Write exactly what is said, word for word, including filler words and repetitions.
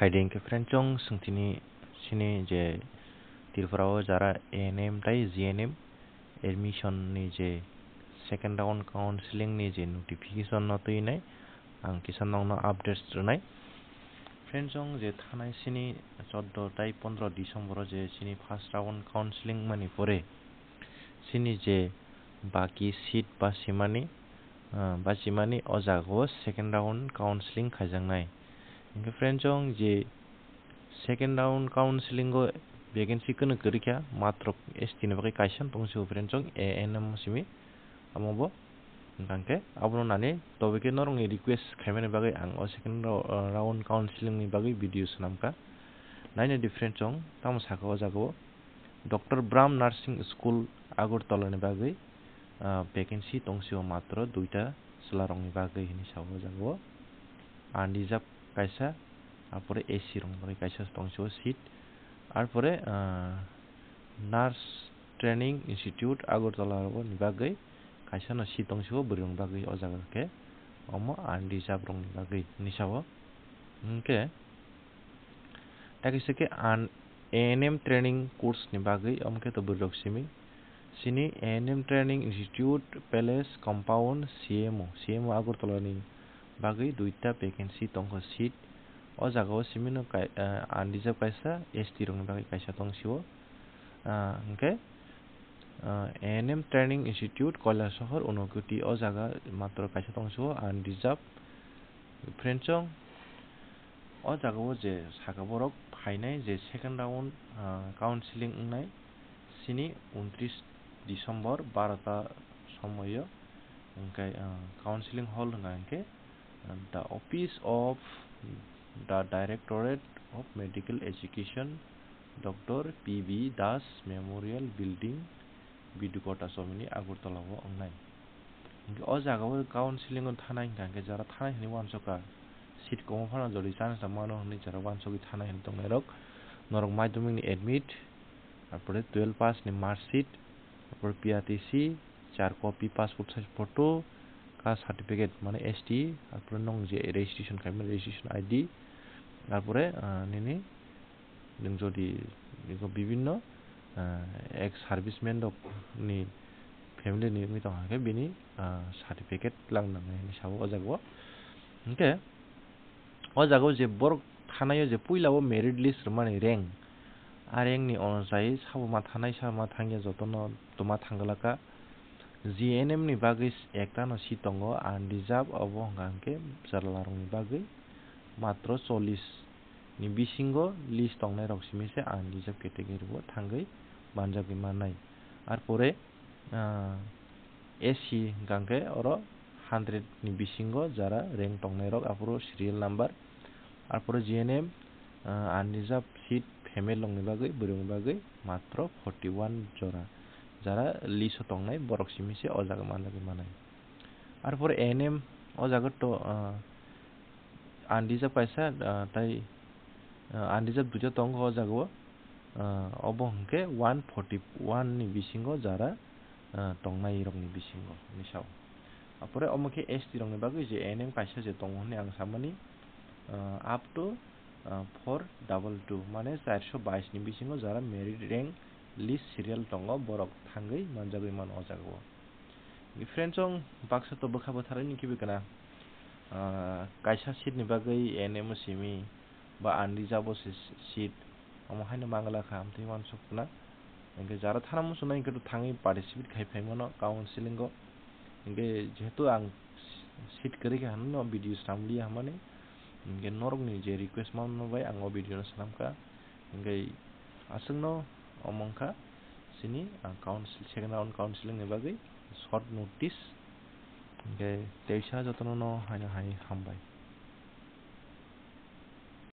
Phaidi hwnkhe friend chong swngtini sini je Tripura o jara A N M tai G N M admission ni je second round counseling ni je notification no twi nai ang kisa nokno updates rwnai. Friend chong je thanai sini chordo tai pondro December o je sini first round counseling mani pore sini je baki seat basimani, ah, basimani o jaga o second round counseling khaijaknai. Hwnkhe friend chong je second round counseling o vacancy kwno kwrwi kha, matro S T ni bagwi kaisa tong sio friend chong A N M simi amo bo. Hwnkhe khe abono nani tobe khe norokni request khaimani bagwi ang o second ro-, ah, round counseling ni bagwi video swnamkha. Naina di friend chong tamo sakha o jaga o. Doctor Bram Nursing School Agartala ni bagwi, ah, vacancy tong sio matro duita chwla rokni bagwi hinwi sa o jaga o. Unreserved kaisa, apore A C rokni bagwi kaisa tong sio seat. Arpore, ah, Nurse Training Institute Agartala rokni bagwi kaisa no seat tong sio bwrwi rokni bagwi o jaga khe omo unreserved rokni bagwi hinwi sa o. Hwnkhe, Tei kaisa khe an A N M training course ni bagwi, omo khe to bwrwi rok simi. Sini A N M Training Institute Palace Compound C M O, C M O Agartala ni bagwi duita vacancy tongkha seat. O jaga o simi no kai-, ah, unreserved kaisa S T rok ni bagwi kaisa tong sio. Ah, hwnkhe, ah, A N M Training Institute Kailasahar Unakoti o jaga matro kaisa tong sio unreserved. Friend chong, o jaga o je saka borok phainai je second round, ah, counseling wngnai sini untris December barota somoio, hwnkhe, ah, counseling hall hwnka hwnkhe, ah, the office of the Directorate of Medical Education, Doctor P B Das Memorial Building, Bidukota Chomini, Agartala o wngnai. Hwnkhe o jaga o counseling o thanai hwnkha hwnkhe jara thanai hinwi uansukha. Seat kwbangma phano jodi chance mano hinwi jara uansugwi thanai hinwi tongnai rok. Norok madhyamik ni admit, arpore twelve pass ni mark sheet, arpore P R T C, char copy passport size photo, caste certificate mane S T, arpore nwng je registration khaimani registration I D, arpore, ah, nini Nwng jodi eko bibinno, ah, ex serviceman rok ni family ni wngwi tongkha khe bini, ah, certificate lang nangnai hinwi sabo o jaga o. Hwnkhe o jaga o je borok thanai o je puila o merit list rwmani rank, a rank ni onojai sabo ma thanai sabo ma thangya jotono toma thangwlaka. G N M ni bagwi ekta no seat tongo unreserved, obo hwnkha hwnkhe chwla rok ni bagwi matro chollish ni bisingo list tongnai rok simi se unreserved category o thangwi manjagwi mannai. Arpore, ah, S C hwnkha hwnkhe oro hundred ni bisingo jara rank tongnai rok aphuru serial number. Arpore G N M, ah, unreserved seat female rok ni bagwi, bwrwi rok ni bagwi matro forty one jora. Jara list o tongnai borok simi se o jaga manjagwi mannai. Arpore A N M o jaga to, ah, unreserved kaisa, ah, tai, ah, unreserved duita tongo o jaga o, ah, obo hwnkhe one forty one ni bisingo jara, ah, tongnai rok ni bisingo hinwi sao. Apore omo khe S T rok ni bagwi je A N M kaisa je tongo hinwi ang samani, ah, up to, ah, four double two mane charso bais ni bisingo jara merit rank list serial tongo borok thangwi manjagwi mano o jaga o. Friends, chwng baksa to bwkha bwtharwi ni kibi kana, ah, kaisa seat ni bagwi A N M o simi ba unreserved o se seat omo haino mangla kha, amtwi uansuk khna. Hwnkhe jara thana muchunai hwnkhe to thangwi participate khai phai mano counseling o. Hwnkhe jehetu ang seat kwrwi kha hwnwi no video swnam liya hwnmani, hwnkhe norokni je request mano bai ang o video no swnam kha. Hwnkhe aswkno omo wngkha chini, ah, council, second round counseling ni bagwi short notice. Hwnkhe teisa jotono no haino hai hambai.